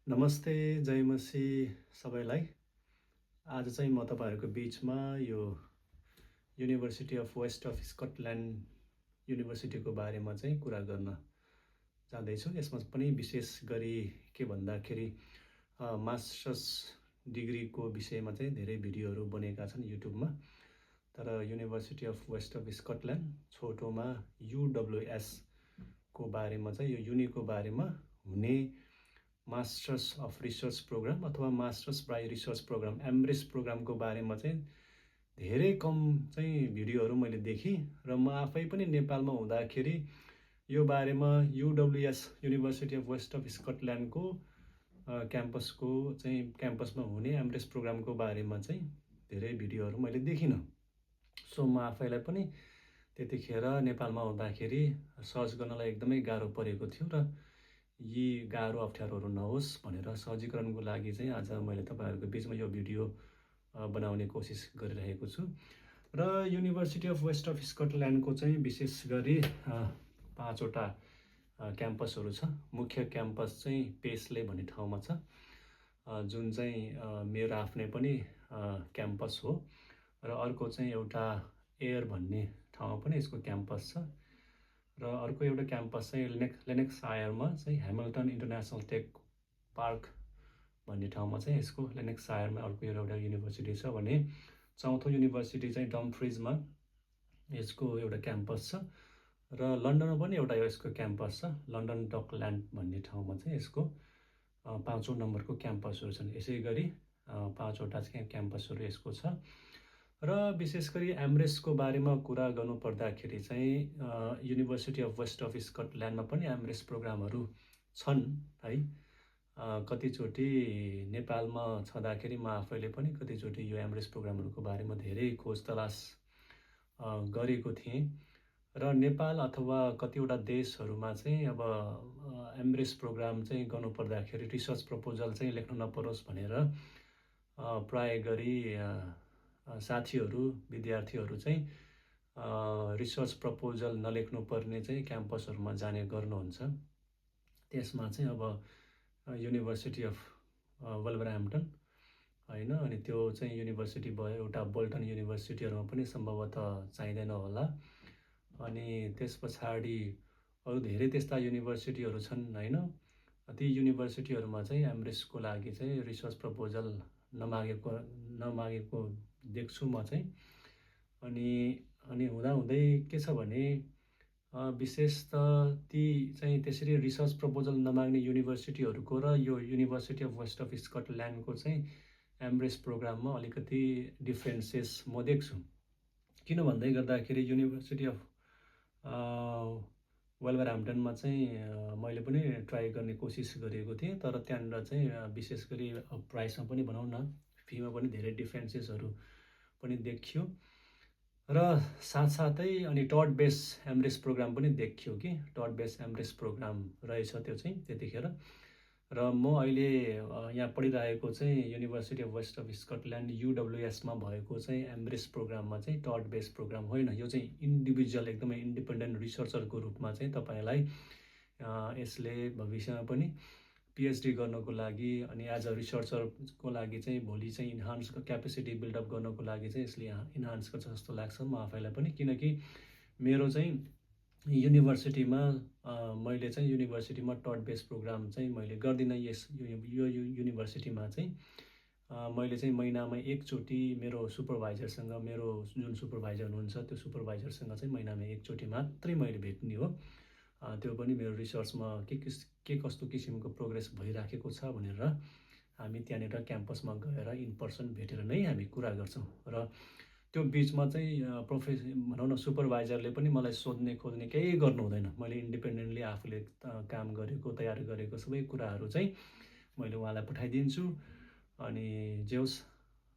नमस्ते, जय मसी सबैलाई। आज चाहिँ म तपाईँहरूको बिचमा यो university of West of Scotland युनिभर्सिटीको बारेमा चाहिँ कुरा गर्न जाँदैछु। यसमा पनि विशेष गरी के भन्दाखेरि मास्टर्स डिग्रीको विषयमा चाहिँ धेरै भिडियोहरू बनेका छन् युट्युबमा। तर university of West of Scotland छोटोमा UWS को बारेमा चाहिँ यो युनिको बारेमा हुने मास्टर्स अफ रिसर्च प्रोग्राम अथवा masters by research programme embrace प्रोग्रामको बारेमा चाहिँ धेरै कम चाहिँ भिडियोहरू मैले देखेँ र म आफै पनि नेपालमा हुँदाखेरि यो बारेमा UWS university of West of स्कटल्यान्डको क्याम्पसमा हुने एमब्रेस प्रोग्रामको बारेमा चाहिँ धेरै भिडियोहरू मैले देखिनँ। सो म आफैलाई पनि त्यतिखेर नेपालमा हुँदाखेरि सर्च गर्नलाई एकदमै गाह्रो परेको थियो र यी गाह्रो अप्ठ्यारोहरू नहोस् भनेर सहजीकरणको लागि चाहिँ आज मैले तपाईँहरूको बिचमा यो भिडियो बनाउने कोसिस गरिरहेको छु। र युनिभर्सिटी अफ वेस्ट अफ स्कटल्यान्डको चाहिँ विशेष गरी 5वटा क्याम्पसहरू छ। मुख्य क्याम्पस चाहिँ पेसले भन्ने ठाउँमा छ, जुन चाहिँ मेरो आफ्नै पनि क्याम्पस हो। र अर्को चाहिँ एउटा एयर भन्ने ठाउँमा पनि यसको क्याम्पस छ। र अर्को एउटा क्याम्पस चाहिँ लेनेक्सायरमा चाहिँ ह्यामिल्टन इन्टरनेसनल टेक पार्क भन्ने ठाउँमा चाहिँ यसको लेनेक्सायरमा अर्को एउटा युनिभर्सिटी छ भने चौथो युनिभर्सिटी चाहिँ डमफ्रिजमा यसको एउटा क्याम्पस छ। र लन्डनमा पनि एउटा यसको क्याम्पस छ, लन्डन डकल्यान्ड भन्ने ठाउँमा चाहिँ यसको 5औं नम्बरको क्याम्पसहरू छन्। यसै गरी 5वटा चाहिँ क्याम्पसहरू यसको छ। र विशेष गरी एमब्रेसको बारेमा कुरा गर्नु पर्दाखेरि चाहिँ युनिभर्सिटी अफ वेस्ट अफ स्कटल्यान्डमा पनि एमब्रेस प्रोग्रामहरू छन् है। कतिचोटि नेपालमा छँदाखेरि म आफैले पनि कतिचोटि यो एमब्रेस प्रोग्रामहरूको बारेमा धेरै खोज तलास गरेको थिएँ। र नेपाल अथवा कतिवटा देशहरूमा चाहिँ अब एमब्रेस प्रोग्राम चाहिँ गर्नु पर्दाखेरि रिसर्च प्रपोजल चाहिँ लेख्नु नपरोस् भनेर प्राय गरी साथीहरू विद्यार्थीहरू चाहिँ रिसर्च प्रपोजल नलेख्नु पर्ने चाहिँ क्याम्पसहरूमा जाने गर्नुहुन्छ। त्यसमा चाहिँ अब युनिभर्सिटी अफ वल्भरह्याम्पटन होइन, अनि त्यो चाहिँ युनिभर्सिटी भयो, एउटा बोल्टन युनिभर्सिटीहरूमा पनि सम्भवतः चाहिँदैन होला। अनि त्यस पछाडि अरू धेरै त्यस्ता युनिभर्सिटीहरू छन् होइन। ती युनिभर्सिटीहरूमा चाहिँ एमब्रेसको लागि चाहिँ रिसर्च प्रपोजल नमागेको देख्छु म चाहिँ। अनि हुँदाहुँदै के छ भने विशेष त ती चाहिँ त्यसरी रिसर्च प्रपोजल नमाग्ने युनिभर्सिटीहरूको र यो युनिभर्सिटी अफ वेस्ट अफ स्कटल्यान्डको चाहिँ एमब्रेस प्रोग्राममा अलिकति डिफ्रेन्सेस म देख्छु। किन भन्दै गर्दाखेरि युनिभर्सिटी अफ वल्भरह्याम्पटनमा चाहिँ मैले पनि ट्राई गर्ने कोसिस गरेको थिएँ। तर त्यहाँनिर चाहिँ विशेष गरी प्राइसमा पनि भनौँ न, फीमा पनि धेरै डिफ्रेन्सेसहरू पनि देखियो। र साथसाथै अनि टड बेस एमब्रेस प्रोग्राम पनि देखियो कि टड बेस एमब्रेस प्रोग्राम रहेछ त्यो चाहिँ त्यतिखेर। र म अहिले यहाँ पढिरहेको चाहिँ university of West of Scotland UWSमा भएको चाहिँ एमब्रेस प्रोग्राममा चाहिँ टड बेस प्रोग्राम होइन, यो चाहिँ इन्डिभिजुअल एकदमै इन्डिपेन्डेन्ट रिसर्चरको रूपमा चाहिँ तपाईँलाई यसले भविष्यमा पनि PhD गर्नको लागि अनि एज अ रिसर्चरको लागि चाहिँ भोलि चाहिँ इन्हान्स क्यापेसिटी बिल्डअप गर्नको लागि चाहिँ यसले इन्हान्स गर्छ जस्तो लाग्छ म आफैलाई पनि। किनकि मेरो चाहिँ युनिभर्सिटीमा मैले चाहिँ युनिभर्सिटीमा टड बेस प्रोग्राम चाहिँ मैले गर्दिनँ। यो युनिभर्सिटीमा चाहिँ मैले चाहिँ महिनामा एकचोटि मेरो सुपरभाइजरसँग, मेरो जुन सुपरभाइजर हुनुहुन्छ त्यो सुपरभाइजरसँग चाहिँ महिनामा एकचोटि मात्रै मैले भेट्ने हो। त्यो पनि मेरो रिसर्चमा के कस्तो किसिमको प्रोग्रेस भइराखेको छ भनेर हामी त्यहाँनिर क्याम्पसमा गएर इन पर्सन भेटेर नै हामी कुरा गर्छौँ। र त्यो बिचमा चाहिँ भनौँ न सुपरभाइजरले पनि मलाई सोध्ने खोज्ने केही गर्नु हुँदैन। मैले इन्डिपेन्डेन्टली आफूले काम गरेको तयार गरेको सबै कुराहरू चाहिँ मैले उहाँलाई पठाइदिन्छु। अनि जे होस्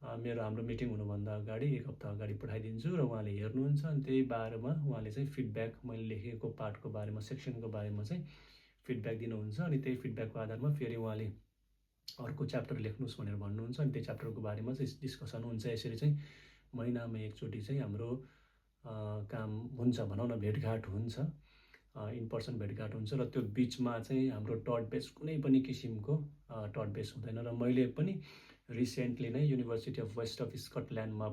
हाम्रो मिटिङ हुनुभन्दा अगाडि 1 हप्ता अगाडि पठाइदिन्छु र उहाँले हेर्नुहुन्छ। अनि त्यही बारेमा उहाँले चाहिँ फिडब्याक, मैले लेखेको पार्टको बारेमा, सेक्सनको बारेमा चाहिँ फिडब्याक दिनुहुन्छ। अनि त्यही फिडब्याकको आधारमा फेरि उहाँले अर्को च्याप्टर लेख्नुहोस् भनेर भन्नुहुन्छ। अनि त्यो च्याप्टरको बारेमा चाहिँ डिस्कसन हुन्छ। यसरी चाहिँ महिनामा एकचोटि चाहिँ हाम्रो काम हुन्छ, भनौँ न भेटघाट हुन्छ। इन पर्सन भेटघाट हुन्छ र त्यो बिचमा चाहिँ हाम्रो टड बेस कुनै पनि किसिमको टड बेस हुँदैन। र मैले पनि रिसेन्टली नै युनिभर्सिटी अफ वेस्ट अफ स्कटल्यान्डमा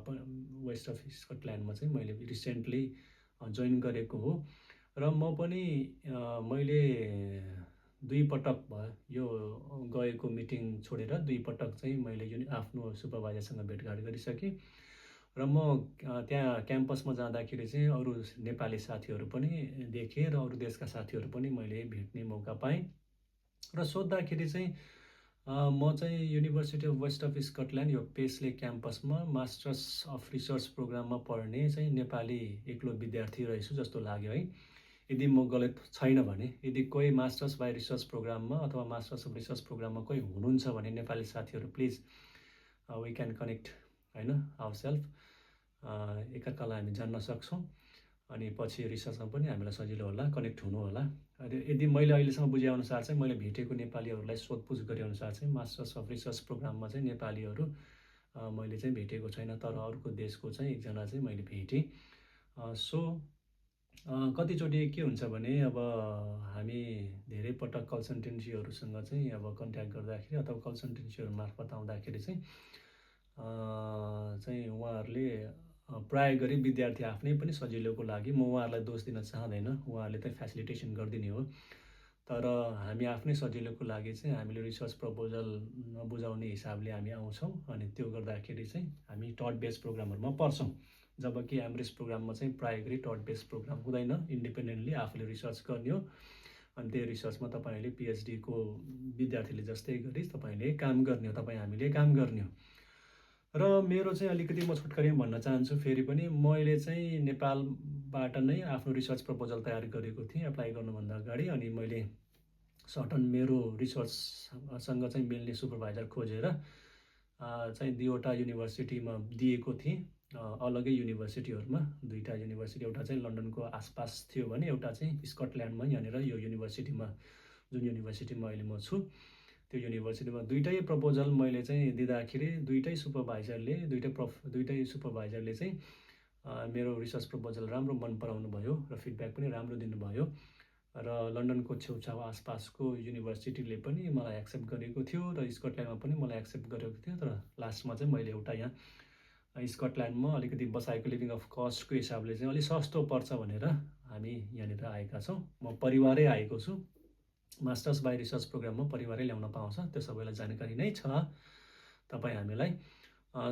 चाहिँ मैले रिसेन्टली जोइन गरेको हो। र म पनि मैले 2 पटक भयो यो गएको मिटिङ छोडेर 2 पटक चाहिँ मैले आफ्नो सुपरभाइजरसँग भेटघाट गरिसकेँ। र म त्यहाँ क्याम्पसमा जाँदाखेरि चाहिँ अरू नेपाली साथीहरू पनि देखेँ र अरू देशका साथीहरू पनि मैले भेट्ने मौका पाएँ। र सोद्धाखेरि चाहिँ म चाहिँ university of West of Scotland यो पेस्ले क्याम्पसमा मास्टर्स अफ रिसर्च प्रोग्राममा पढ्ने चाहिँ नेपाली एक्लो विद्यार्थी रहेछु जस्तो लाग्यो है। यदि म गलत छैन भने, यदि कोही मास्टर्स बाई रिसर्च प्रोग्राममा अथवा मास्टर्स अफ रिसर्च प्रोग्राममा कोही हुनुहुन्छ भने नेपाली साथीहरू प्लिज वी क्यान कनेक्ट होइन आवरसेल्फ एकअर्कालाई हामी जान्न सक्छौँ अनि पछि रिसर्चमा पनि हामीलाई सजिलो होला, कनेक्ट हुनु होला। यदि मैले अहिलेसम्म बुझेअनुसार चाहिँ मैले भेटेको नेपालीहरूलाई सोधपुछ गरेअनुसार चाहिँ मास्टर्स अफ रिसर्च प्रोग्राममा चाहिँ नेपालीहरू मैले चाहिँ भेटेको छैन, तर अर्को देशको चाहिँ एकजना चाहिँ मैले भेटेँ। सो कतिचोटि के हुन्छ भने अब हामी धेरै पटक कन्सल्टेन्सीहरूसँग चाहिँ अब कन्ट्याक्ट गर्दाखेरि अथवा कन्सल्टेन्सीहरू मार्फत आउँदाखेरि चाहिँ उहाँहरूले प्राय गरी विद्यार्थी आफ्नै पनि सजिलोको लागि, म उहाँहरूलाई दोष दिन चाहँदैन, उहाँहरूले चाहिँ फेसिलिटेसन गरिदिने हो, तर हामी आफ्नै सजिलोको लागि चाहिँ हामीले रिसर्च प्रपोजल बुझाउने हिसाबले हामी आउँछौँ अनि त्यो गर्दाखेरि चाहिँ हामी टड बेस प्रोग्रामहरूमा पर्छौँ। जबकि एमरेस प्रोग्राममा चाहिँ प्राय गरी टड बेस प्रोग्राम हुँदैन, इन्डिपेन्डेन्टली आफूले रिसर्च गर्ने हो अनि त्यो रिसर्चमा तपाईँले पिएचडीको विद्यार्थीले जस्तै गरी तपाईँले काम गर्ने हो, हामीले काम गर्ने हो। र मेरो चाहिँ अलिकति म छोटकरीमा भन्न चाहन्छु फेरि पनि, मैले चाहिँ नेपालबाट नै आफ्नो रिसर्च प्रपोजल तयार गरेको थिएँ एप्लाई गर्नुभन्दा अगाडि। अनि मैले सर्टन मेरो रिसर्चसँग चाहिँ मिल्ने सुपरभाइजर खोजेर चाहिँ 2वटा युनिभर्सिटीमा दिएको थिएँ, अलगै युनिभर्सिटीहरूमा 2टा युनिभर्सिटी, एउटा चाहिँ लन्डनको आसपास थियो भने एउटा चाहिँ स्कटल्यान्डमा यहाँनिर यो युनिभर्सिटीमा, जुन युनिभर्सिटीमा अहिले म छु त्यो युनिभर्सिटीमा 2टै प्रपोजल मैले चाहिँ दिँदाखेरि दुईटै सुपरभाइजरले चाहिँ मेरो रिसर्च प्रपोजल राम्रो मन पराउनु भयो र फिडब्याक पनि राम्रो दिनुभयो। र लन्डनको छेउछाउ आसपासको युनिभर्सिटीले पनि मलाई एक्सेप्ट गरेको थियो र स्कटल्यान्डमा पनि मलाई एक्सेप्ट गरेको थियो। तर लास्टमा चाहिँ मैले एउटा यहाँ स्कटल्यान्डमा अलिकति बसाइको लिभिङ अफ कस्टको हिसाबले चाहिँ अलिक सस्तो पर्छ भनेर हामी यहाँनिर आएका छौँ। म परिवारै आएको छु। मास्टर्स बाई रिसर्च प्रोग्राममा परिवारै ल्याउन पाउँछ, त्यो सबैलाई जानकारी नै छ तपाईँ हामीलाई।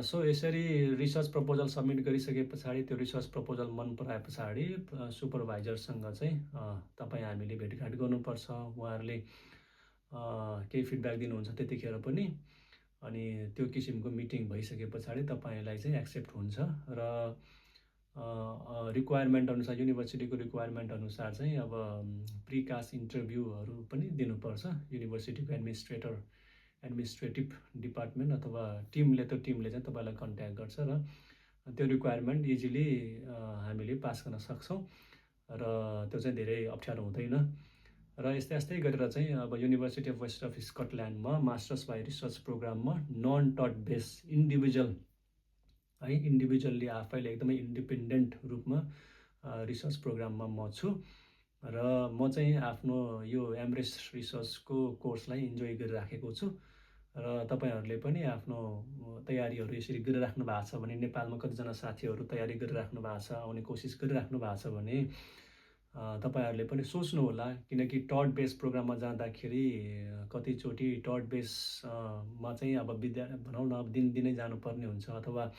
सो यसरी रिसर्च प्रपोजल सबमिट गरिसके पछाडि त्यो रिसर्च प्रपोजल मन पराए पछाडि सुपरभाइजरसँग चाहिँ तपाईँ हामीले भेटघाट गर्नुपर्छ। उहाँहरूले केही फिडब्याक दिनुहुन्छ त्यतिखेर पनि, अनि त्यो किसिमको मिटिङ भइसके पछाडि तपाईँलाई चाहिँ एक्सेप्ट हुन्छ र रिक्वायरमेन्ट अनुसार, युनिभर्सिटीको रिक्वायरमेन्ट अनुसार चाहिँ अब प्रिकास्ट इन्टरभ्यूहरू पनि दिनुपर्छ। युनिभर्सिटीको एडमिनिस्ट्रेटिभ डिपार्टमेन्ट अथवा टिमले चाहिँ तपाईँलाई कन्ट्याक्ट गर्छ र त्यो रिक्वायरमेन्ट इजिली हामीले पास गर्न सक्छौँ र त्यो चाहिँ धेरै अप्ठ्यारो हुँदैन। र यस्तै गरेर चाहिँ अब युनिभर्सिटी अफ वेस्ट अफ स्कटल्यान्डमा मास्टर्स बाई रिसर्च प्रोग्राममा नन टड बेस इन्डिभिजुअल्ली आफैले एकदमै इन्डिपेन्डेन्ट रूपमा रिसर्च प्रोग्राममा म छु र म चाहिँ आफ्नो यो एमरेस रिसर्चको कोर्सलाई इन्जोय गरिराखेको छु। र तपाईँहरूले पनि आफ्नो तयारीहरू यसरी गरिराख्नु भएको छ भने, नेपालमा कतिजना साथीहरू तयारी गरिराख्नु भएको छ, आउने कोसिस गरिराख्नु भएको छ भने तपाईँहरूले पनि सोच्नु होला, किनकि टड बेस प्रोग्राममा जाँदाखेरि कतिचोटि टड बेसमा चाहिँ अब भनौँ न अब दिनदिनै जानुपर्ने हुन्छ अथवा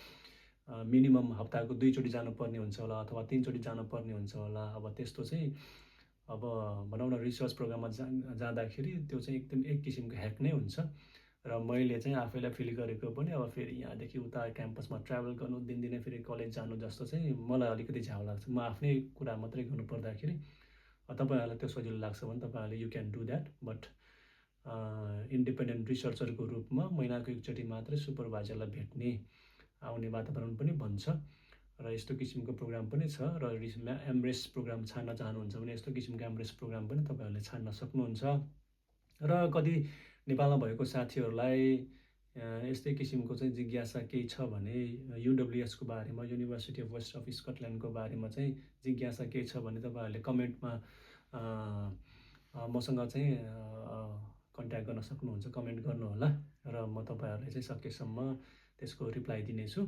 मिनिमम हप्ताको 2 चोटि जानुपर्ने हुन्छ होला अथवा 3 चोटि जानुपर्ने हुन्छ होला। अब त्यस्तो चाहिँ अब भनौँ न रिसर्च प्रोग्राममा जाँदाखेरि त्यो चाहिँ एकदम एक किसिमको ह्याक नै हुन्छ। र मैले चाहिँ आफैलाई फिल गरेको पनि अब फेरि यहाँदेखि उता क्याम्पसमा ट्राभल गर्नु, दिनदिनै फेरि कलेज जानु जस्तो चाहिँ मलाई अलिकति झ्याउ लाग्छ। म आफ्नै कुरा मात्रै गर्नु पर्दाखेरि तपाईँहरूलाई त्यो सजिलो लाग्छ भने तपाईँहरूले you can do that, but independent रिसर्चरको रूपमा महिनाको एकचोटि मात्रै सुपरभाइजरलाई भेट्ने आउने वातावरण पनि भन्छ र यस्तो किसिमको प्रोग्राम पनि छ। र एमरेस प्रोग्राम छान्न चाहनुहुन्छ भने यस्तो किसिमको एमरेस प्रोग्राम पनि तपाईँहरूले छान्न सक्नुहुन्छ। र कति नेपालमा भएको साथीहरूलाई यस्तै किसिमको चाहिँ जिज्ञासा केही छ भने युडब्ल्युएसको बारेमा, युनिभर्सिटी अफ वेस्ट अफ स्कटल्यान्डको बारेमा चाहिँ जिज्ञासा केही छ भने तपाईँहरूले कमेन्टमा मसँग चाहिँ कन्ट्याक्ट गर्न सक्नुहुन्छ, कमेन्ट गर्नुहोला र म तपाईँहरूलाई चाहिँ सकेसम्म त्यसको रिप्लाई दिनेछु।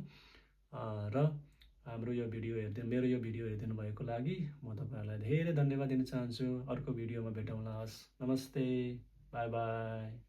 र हाम्रो यो मेरो यो भिडियो हेरिदिनु भएको लागि म तपाईँहरूलाई धेरै धन्यवाद दिन चाहन्छु। अर्को भिडियोमा भेटौँला। नमस्ते, बाई बाई।